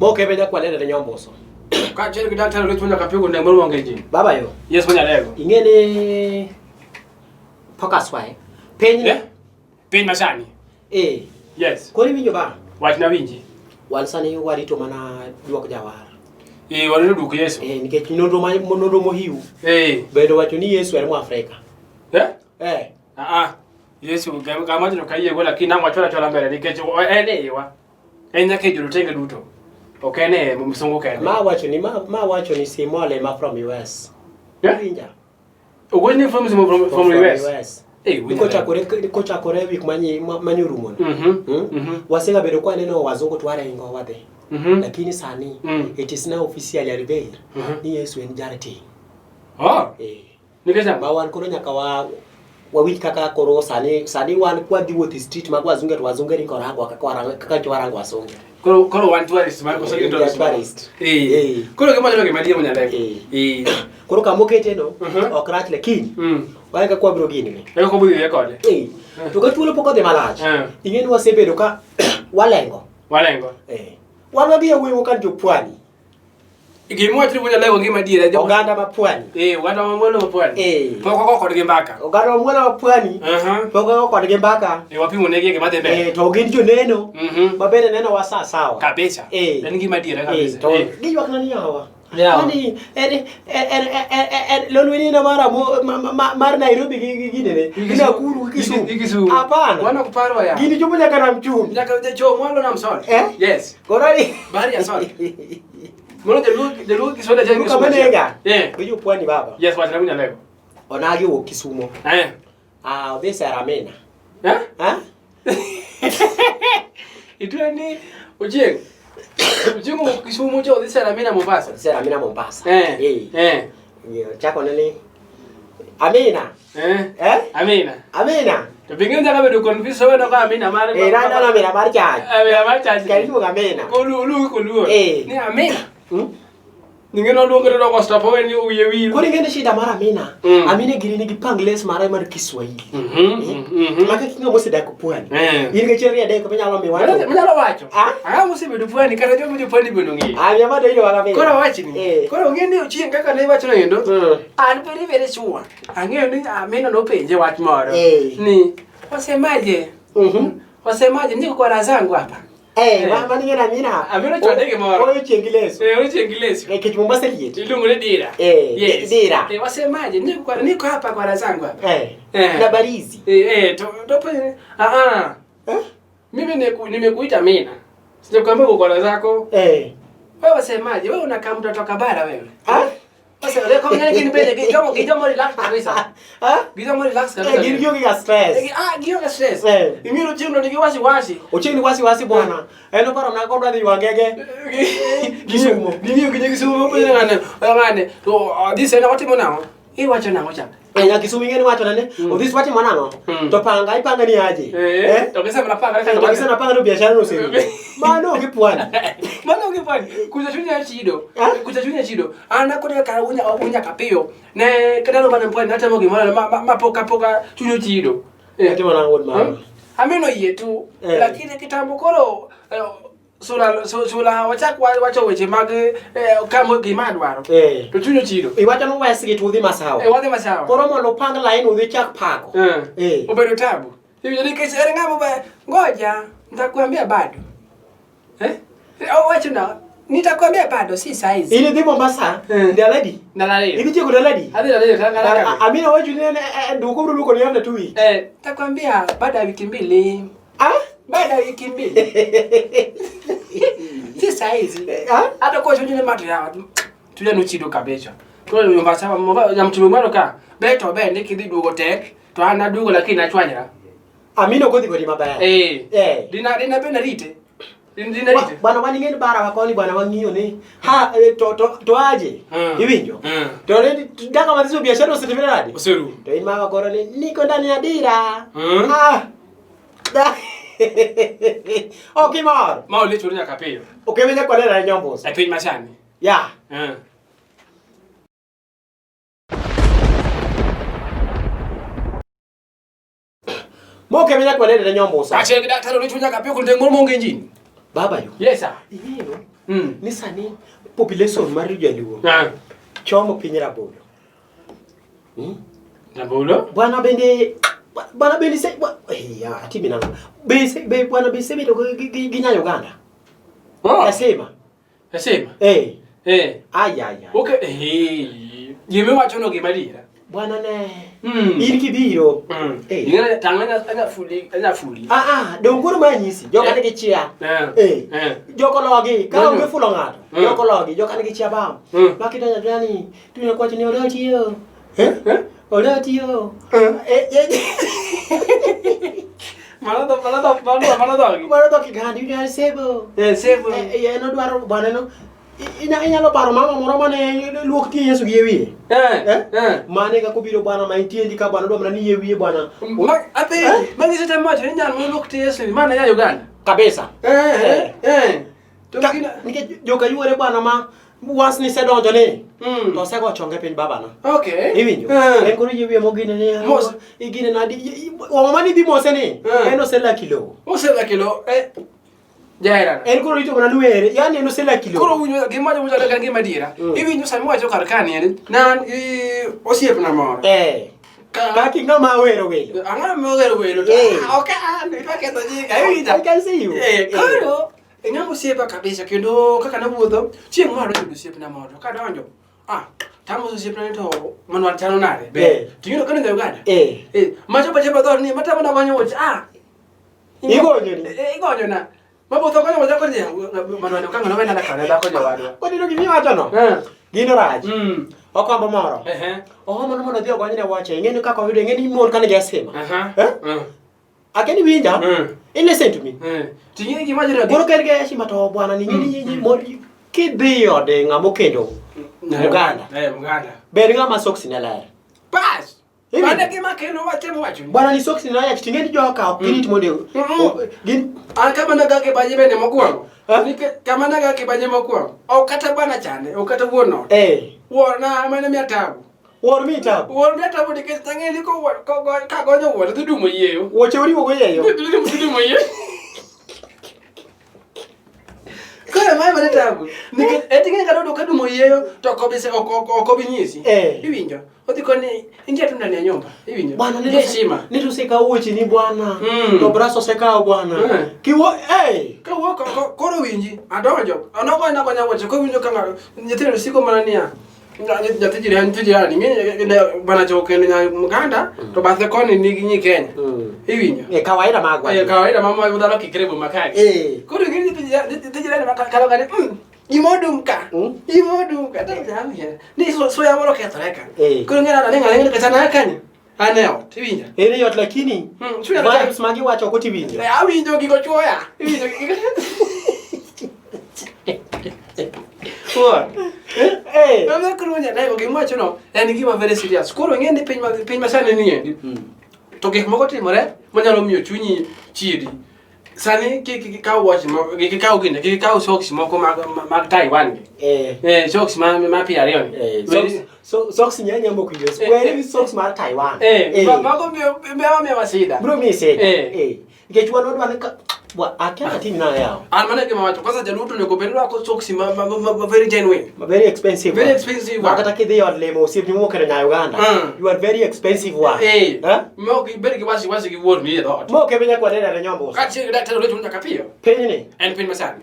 Mokebe nyakwalene ne nyomboso. Kaachiel gi daktari Ruth nyaka pigo ne moro onge ji. Baba yo. Yes Munyalego. Ing'e ni focus wae. Piny Eh? Piny masani. Eh. Yes. Koro iwinjo ba? Wachna winji. Wan sani warito mana duok jawar. Eh, warito duok Yesu. Eh, nikech nonro ma nonro mohiu. Eh. Bende wacho ni Yesu en Mwafrika. Eh? Eh. Ah ah. Yesu kama to kayie go lakini nang'o chwala chwala mbele nikech en e iwa. En nyaka e jorotenge duto. Ok en e msungu kende. Ma wacho ni ma wacho ni Simole ma from US. Yeah? Winja. Ogol ni from US. US. Eh, winja. Kochakore kochakore wik manyi manyi orumo ni. Mhm. Hmm? Mhm. Wasega bedo kwa neno wazungu to waringo wadhi. Mhm. Lakini sani Mm. it is now officially revealed Mhm. ni Yesu en jarateng. Oh. Eh. Nikech ang'o? Ma wan koro nyaka wa wawinj kaka koro sani sani wan kwadhi wuotho e street mag wazunge to wazunge ringo rango kaka warango kaka nyocha warango wasunge. Koro koro wan tourist mar koso gin Eh, tourist. tourist. Eh. Eh. Koro gima chalo gima adier Munyalego. Eh. Eh. Koro kama okete no Mhm. ok rach lakini Mm. wan kaka wabiro gini ni. Eko kobo yie kode. Eh. To ka thuolo pok odhi malach, Eh. ing'e ni wasebedo ka walengo. Walengo. Eh. Wan wadhi e wuoyi kan jopwani. Gima wacho ni Munyalego ngima adier. Oganda ma pwani. Eh, oganda ma mwalo ma pwani. Eh. Pok ogo kodgi mbaka. Oganda ma mwalo ma pwani. Aha. Pok ogo kodgi mbaka. Eh, wapimo negi gima dhi mbele. Eh, to gin joneno. Mhm. Ma bende neno wa sa sawa. Kabisa. Eh. En gima adier Eh, kabisa. to Eh. giywak na ni yawa. Yawa. Kwani en en en en lolweni na mar amo mar Nairobi gi gi ginene. Gi Nakuru gi Kisumu. Gi Kisumu. Hapana. Wan ok parwa ya. Gini chopo nyaka Nam Chumbi. Nyaka jo mwalo Nam Salt. Eh? Yes. Koro ni Bahari ya Salt. Mono jaluo jaluo Kiswahili achiel gi Kama Kisumu achiel. nega. Eh. Gi jopwani baba. Yes, wachna Munyalego. Onagi owuok Kisumo. Eh. Ah, odhi Saramena. Eh? Ah? Itwe ni Ochieng. Ochieng owuok Kisumu cha odhi Saramena Mombasa. Saramena Mombasa. Eh. Eh. Eh. Chako ne ni Amina. Eh. Eh? Amina. Amina. To bingine nyaka bedo confused so ka Amina mar. Eh, na na Amina mar chach. Amina mar chach. Kari luongo Amina. Kolu lu koluo. Eh. Ni Amina. Hmm? Ninge noluongo to dongo stop owe ni wiye wil. Koro ing'e ni shida mar Amina. Mm. Amina gini nigi pangles mare mar Kiswahili. Mhm. Mhm. Maka kinga mosedak pwani. Eh. In gi chenro adek minyalo mi wacho. Minyalo wacho. Ah? Ang'o mosebedo pwani kata joma jo pwani bende ong'eyo. Ah, miya mado ilo wala Amina. Koro awachni. Eh. Koro ong'e ni Ochieng kaka ne iwachono endo. Mm. An very very sure. Ang'eyo ni Amina nopenje wach moro. Eh. Ni wasemaje? Mhm. Wasemaje niko kwa raha zangu hapa. Eh, Eh. ma mani ng'e Amina. Amina ochwade gimoro. Oyo chieng' gi leso. Eh, Ochieng gi leso. Eh, kech Mombasa liet. Iluongo ni dira. Eh, Yes. dira. Eh, wasemaje niko kwa niko hapa kwa raha zangu hapa. Eh. Eh. Na barizi. Eh, eh, to to ah ah. Eh? Mimi nimekuita Amina. Sijakwambia uko kwa raha zako. Eh. Wewe wasemaje? Wewe unakaa mtoto wa kabara wewe. Ah? Sasa leo kama ngine kinipende gijomo gijomo relax kabisa. Ah? Gijomo relax kabisa. Eh, gin gionge ga stress. Eh, ah, gionge stress. Eh. Ingiro chieng' no nigi wasi wasi. Ochieng' ni wasi wasi bwana. En oparo na kodwa dhi wangege. Kisumo. Ging'iyo gi Kisumo penjo ng'ane, ng'ane. To this en watimo nang'o? Iwacho nang'o cha? Eh, nya Kisumo ing'e ni wacho nane. Odhis watimo nang'o? Mm. To panga ipanga ni aje. Eh. To kisema napanga Eh, to kisema panga no biashara no oserumo. Mano onge pwani. Mano onge pwani. Kucha chunya chido. Eh? Kucha chunya chido. An akode kara unya unya kapiyo. Ne kadalo mana pwani natemo gimoro ma ma, ma poka poka chunya chido. Eh. Atimo nang'o wuod mama? Hmm? Amino yie tu. Eh. Lakini kitambo koro eh, sula sula wachak wacho weche mag eh, kama gima adwaro. Eh. To chunya chido. Iwacho ni wesgi to udhi Masawa. Eh, wadhi Masawa. Koro mondo upang line udhi chak pako. Eh. Eh. Obedo tabu. Iwinjo nikech en ng'ama ba ngoja nitakwambia bado. Eh? Owacho na nitakwambia bado si size. In idhi Mombasa Eh. ndalo adi? Ndalo ariyo. Idhi tieko ndalo adi? Adhi ndalo ariyo kaka kaka. Amina wacho ni en duoko biro duoko ni after 2 weeks. Eh, nitakwambia baada ya wiki mbili. Ah? Baada ya wiki mbili. Si size. Ah? Hata kwa chunya mato ya tuja nuchido kabisa. Koro Mombasa Mombasa nyamtume mwaro ka beto be ni kidhi duogo tek to an aduogo lakini nachwanyra. Amina ok odhi kodi maber. Eh. Eh. Dina dina be narite. Dina narite. Bwana wan ing'e ni bara wa koni bwana wang'iyo ni ha eh, to to to aje. Mm. Iwinjo? Mm. To ne daka mathiso biashara osetimore nade? Oserumo. To in mama koro ni niko ndani ya dira. Mm. Ah. Da. Ok imor. Ma olichore nyaka piyo. Ok iwinjo kode na nyomboso. E piny masani. Ya. Mm. Moke mina kwa nene nyomboso. Kaachiel gi daktari olichore nyaka piyo kod tengo monge injini. Baba yo. Yes sir. Ing'eyo. Ni sani population mar Jaluo chomo piny rabolo. Rabolo? Bwana bende bwana bende se ya atimi nang'o? Be se be bwana be sebedo gi nya Uganda? Oh. Asema. Asema. Eh. Eh. Ay ay ay. Okay. Eh. Gima iwacho no gima adiera. Bwana ne. In kibiro. Eh. Ing'e tang' anya fuli anya fuli. Ah ah, dong koro ma nyisi, joka nigi chia. Eh. Eh. Joko logi, ka onge fulo ng'ato. Joko logi, joka nigi chia bam. Makita nyadani, tunya kwacho ni odoti yo. Eh? Odoti yo. Eh, eh. Mano dho mano dho mano dho mano dhogi. Mano dho Kiganda, yudo sebo. Eh, sebo. Eh, en odwaro bwana no. Inyalo paro mama moro mane luok tie Yesu gi e wiye. Eh, eh. Mane kaka obiro bwana ma itiendi ka bwana odwa mana ni yie wiye bwana. Ma apenji, manyiso tem wacho ni nyal moluok tie Yesu ni mana ya Uganda. Kabisa. Eh, eh. To gina Nikech joka yuore bwana ma once nisedonjo ni to osego chonge piny babana. Okay. Iwinjo? Eh. En koro yie wiye mogine ni Mos. igine nadi wang' mane idhi mose ni Eh. en oselaki lowo. Oselaki lowo. Eh. Jaherana. En koro rito mana luere, yani en oselaki lowo. Koro winjo gima wacho wacho kan gima adiera. Iwinjo sama iwacho kar kani en nan gi osiepna moro. Eh. Kaki ng'ama wero welo. Ang'o ma wero welo to? Eh. Ah, ok an idwa ketho nyinga iwinja. I can see you. Eh, koro ing'ama osiepa kabisa kendo kaka nawuotho chieng' moro adonjo gi osiepna moro kadonjo ah tamoso osiepna ni to mano chalo nade Eh. ber to ing'eyo kadonjo Uganda Eh. eh machopo achopa dhoot ni matamo nagonyo wuoche ah Igonyo ni. Eh, igonyo na mabotho gonyo wuoche koni mano ka ng'ano wena kane dhako jowadwa Kodino gima iwacho no. Eh. Gino rach. Okombo moro. Ehe. Ohomo no mondo odhi ogonyne wuoche. Ing'e ni kaka oyudo, ing'e ni mon kane gi asima. Aha. Eh? Akeni winja? I listen to me. Eh. Ting'e gima jiro Koro ka en gi heshima to bwana ni ing'e ni mon kidhi ode ng'ama okendo Uganda. Eh, Uganda. Ber ng'ama soksi ne ler. Bas. Iwinjo? Mano e gima kelo watemo wacho. Bwana ni soksi ne ayach ting'e ni joka ok girit mondo gin An kama naga kibaji bende mokwongo. Eh? Nikech kama naga kibaji mokwongo. Ok kata bwana chande, ok kata wuon ot. eh Wuon na mane miya tabu. wuor mi tabu. Wuon miya tabu nikech ang'e ni kagonyo wuon dhi dumo yieyo. Wuoche oriwo go yeyo. Dhi dumo yieyo. Koro mae mane tabu. Nikech eti ng'e kata ka dumo yieyo to ok obi ok obi nyisi. Eh. Iwinjo? Odhi koni ingia tu ndani ya nyumba. Iwinjo? Bwana Ni heshima. nito osekawo wuocheni bwana. Mm. To bras osekawo bwana. Kiwo eh Kawuok oko koro winji adonjo anogonya agonya wuoche kowinjo ka ng'ato nyithindo siko mana niya nyathi jirani nyathi jirani ing'e bana choko kendo nya Uganda to bathe koni nigi nyi Kenya iwinjo Eh kawaida magwa. Eh, kawaida mama dhano kikre boma kae Eh. koro ing'e nyathi jirani ma kalo kani gima odum ka gima odum ka to ni suya moro okethore ka Eh. koro ing'e nade ni ng'ane kata na kanyo an e ot iwinjo En yot lakini Suya vibes magiwacho ok otiwinjo. Eh, awinjo gigo chuoya iwinjo gigo Wuon. Eh. Mama koro nyalego gima wacho no en gima very serious. Koro ing'e ni piny ma sani ni endi. To gik moko timore manyalo miyo chunyi chidi. Sani kik ikaw watch moko, kik ikaw gine, kik ikaw socks moko mag Taiwan gi. Eh. Eh, socks ma 20 ni. Eh, socks nyanya mok winjo. Eh, Weri eh. gi socks mar Taiwan. Eh, mago miyo masida. Bro mi se. Eh. Eh. Nikech wan wadwa ni ka bwa akia natim nang'o yawa. An mano e gima wacho. Kwanza jaluo to onego bed ni rwako socks ma very genuine. Ma very expensive. Very one. expensive Ma one. kata kidhi od lemo osiepni mowuok e nya Uganda. You are very expensive one. Eh. Eh? Ma ok ibed gi wasi wasi gi wuon ni e dhoot. Mo ke binya kwa nene nyombo. Ka chieng' daktari orecho nyaka piyo. Pinyni En piny masani.